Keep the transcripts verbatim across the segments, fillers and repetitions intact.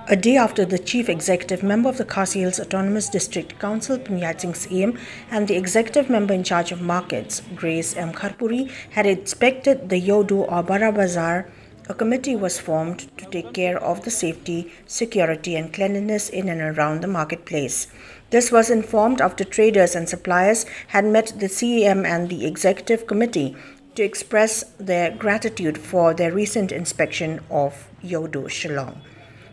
A day after the Chief Executive Member of the Khasi Hills Autonomous District Council, Pynïaid Singh Syiem, and the Executive Member in charge of Markets, Grace M Kharpuri, had inspected the Ïewduh or Bara Bazar, a committee was formed to take care of the safety, security, and cleanliness in and around the marketplace. This was informed after traders and suppliers had met the C E M and the executive committee to express their gratitude for their recent inspection of Ïewduh, Shillong.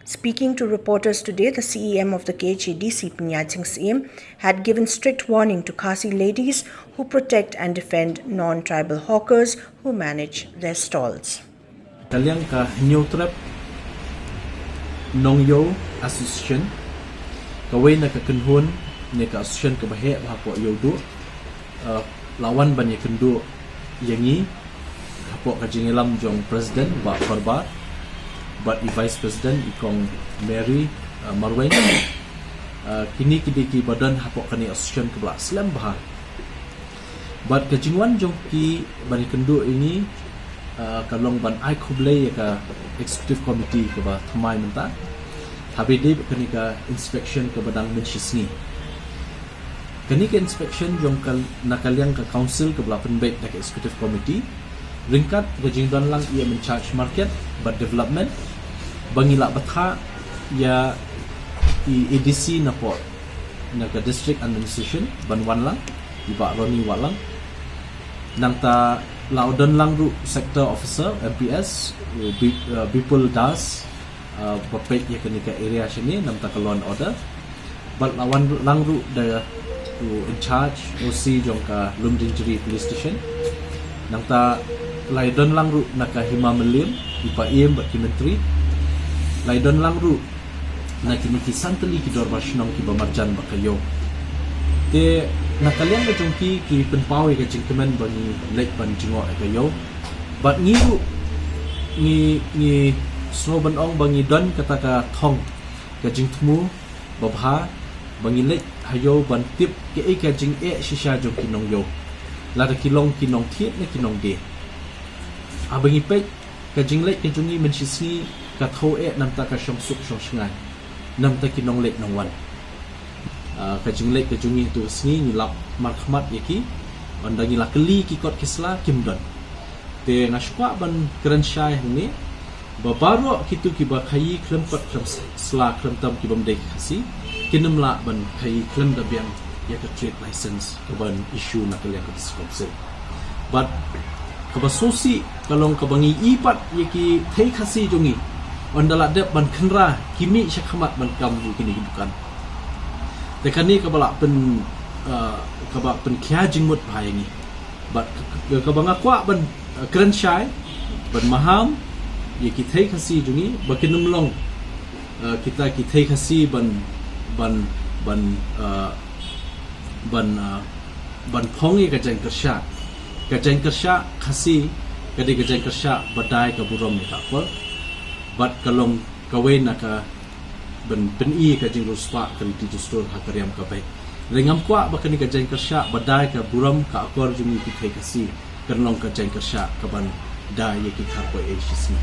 Speaking to reporters today, the C E M of the K H A D C, Pynïaid Singh Syiem, had given strict warning to Khasi ladies who protect and defend non-tribal hawkers who manage their stalls. Ka liang ka Hynñiewtrep Nongïew Association, kawei na ka kynhun ne ka association kaba heh bha hapoh Ïewduh, uh, la wan ban ïakynduh ïa ngi hapoh ka jingïalam jong President Bah Parbar bad i Vice President i Kong Mary, uh, Marwein. Uh, kine ki dei kiba don hapoh kane association kaba la slem bha. Bad ka jingwan jong ki ban ïakynduh ïa ngi, uh, ka long ban ai khublei ïa ka executive committee kaba thymmai mynta. Haba ïadei bad kane ka inspection kaba dang mynshisngi. Kane ka inspection jong ka, na ka liang ka council kaba la pynbeit da ka executive committee ryngkat ka jingdonlang i M in charge market bad development, ba ngi la bthah ïa i A D C napoh na ka district administration ban wan lang, i Bah Ronnie Wahlang. Nangta la u don lang ruh sector officer, M P S, u Bi-, uh, Bipul Das, uh, ba peit ïa kane ka area shane namar ka law and order. Bad la wan lang ruh da u in charge O C jong ka Lumdiengjri Police Station. Nangta la ïa don lang ruh na ka Hima Mylliem, i Bah Ïew bad ki myntri. La ïa don lang ruh na kine ki san tylli ki dorbar shnong kiba marjan bad ka ïew. Te na ka liang ka jong ki, ki pynpaw ïa ka jingkmen ba ngi leit ban jngoh ïa ka ïew. Bad ngi ruh ngi, ngi sngew ban ong ba ngi don kata ka thong, ka jingthmu babha ba ngi leit ha ïew ban tip kaei ka jingeh shisha jong ki nongïew, lada ki long ki nongthied ne ki nongdie. Haba ngi peit ka jingleit ka jong ngi mynshisngi ka thew eh namar ka shongsuk shongshngaiñ, namar ki nongleit nongwan. Ah, ka jingleit ka jong ngi tu sngi ngi lap markhmat ïa ki, ynda ngi la kylli ki kot ki sla kim don. Te nga sngewkwah ban kren shai hangne ba baroh kito kiba khaïi khlem kot khlem sla khlem tam ki bym dei Khasi, kin ym lah ban khaïi khlem da biang ïa ka trade license kaban issue na ka liang ka District Council. Bad kaba sngewsih ka long kaba ngi ïohi pat ïa ki thei Khasi jong ngi, ynda la dep ban khynra ki mih sha khmat ban kam ha kine ki dukan. Te kane kaba la pyn, uh, kaba pynkhia jingmut bha ïa ngi. Bad k-, k-, kaba nga kwah ban, uh, kren shai, ban maham ïa ki thei Khasi jong ngi ba kin ym long, uh, kita ki thei Khasi ban, ban, ban, uh, ban, uh, ban phong ïa ka jaiñ kyrshah. Ka jaiñ kyrshah Khasi ka dei ka jaiñ kyrshah ba dei ka burom ïa ka akor. Bad ka long kawei na ka ban pyni ka jingriewspah ka riti dustur ha ka riam ka beit. Hynrei ngam kwah ba kane ka jaiñ kyrshah ba dei ka burom ka akor jong ngi ki thei Khasi kan long ka jaiñ kyrshah kaban dei ïa ki kharpoi ei shisngi.